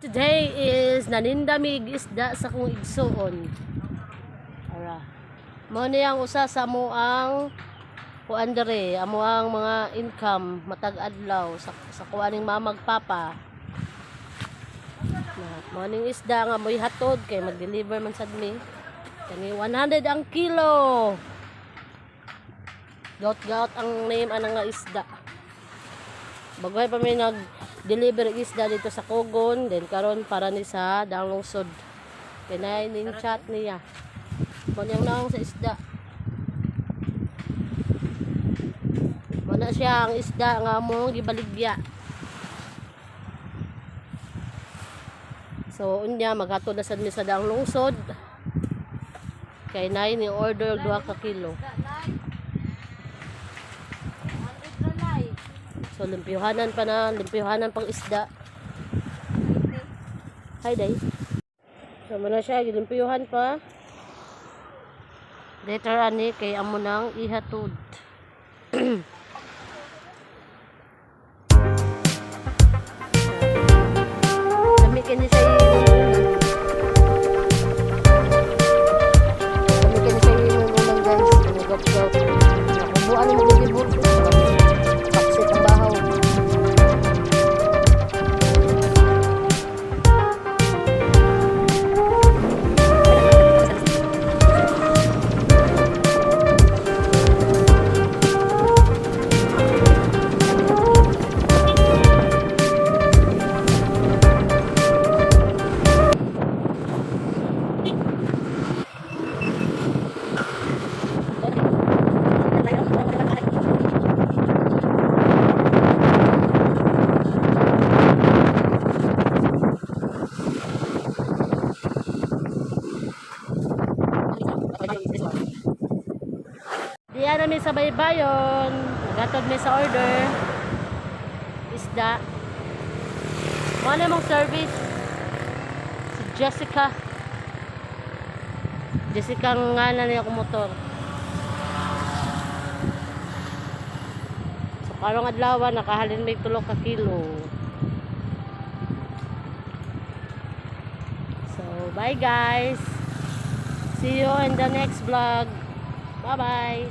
Today is naninda mig isda sa kong igsuon. Ara. Mao ni ang usa sa amo ang kuan dere, amo ang mga income matag adlaw sa kuaning mamag papa. Na, mao ning isda nga mo'y hatod kay mag-deliver man sad mi. Kani 100 ang kilo. Gout-gout ang name anang nga isda. Bagoy pa may nag-deliver isda dito sa Cogon, then karon para ni sa Daang Lungsod. Kinay ning chat niya. Mo niyang naong sa isda. Mo na siya ang isda nga among gibaligya. So unya maghatod na sad mi sa Daang Lungsod. Kay nay ni order 2 ka kilo. So limpyuhanan pa na, limpyuhanan pang isda. Hi day. So muna siya gilimpyuhan pa. Later ani kay amo nang ihatod. Lami kini siya inulunan. Lami kini siya inulunan, guys. Inugap-gap. Nakubuan ni magigibot. Paksit ang bahaw. Diyan namin sa baybayon. Nagatod mi sa order. Isda. Mo na mong service. Si Jessica. Jessica ang ngalan niya akong motor. So karong adlaw nakahalin may 3 ka kilo. So bye, guys. See you in the next vlog. Bye bye.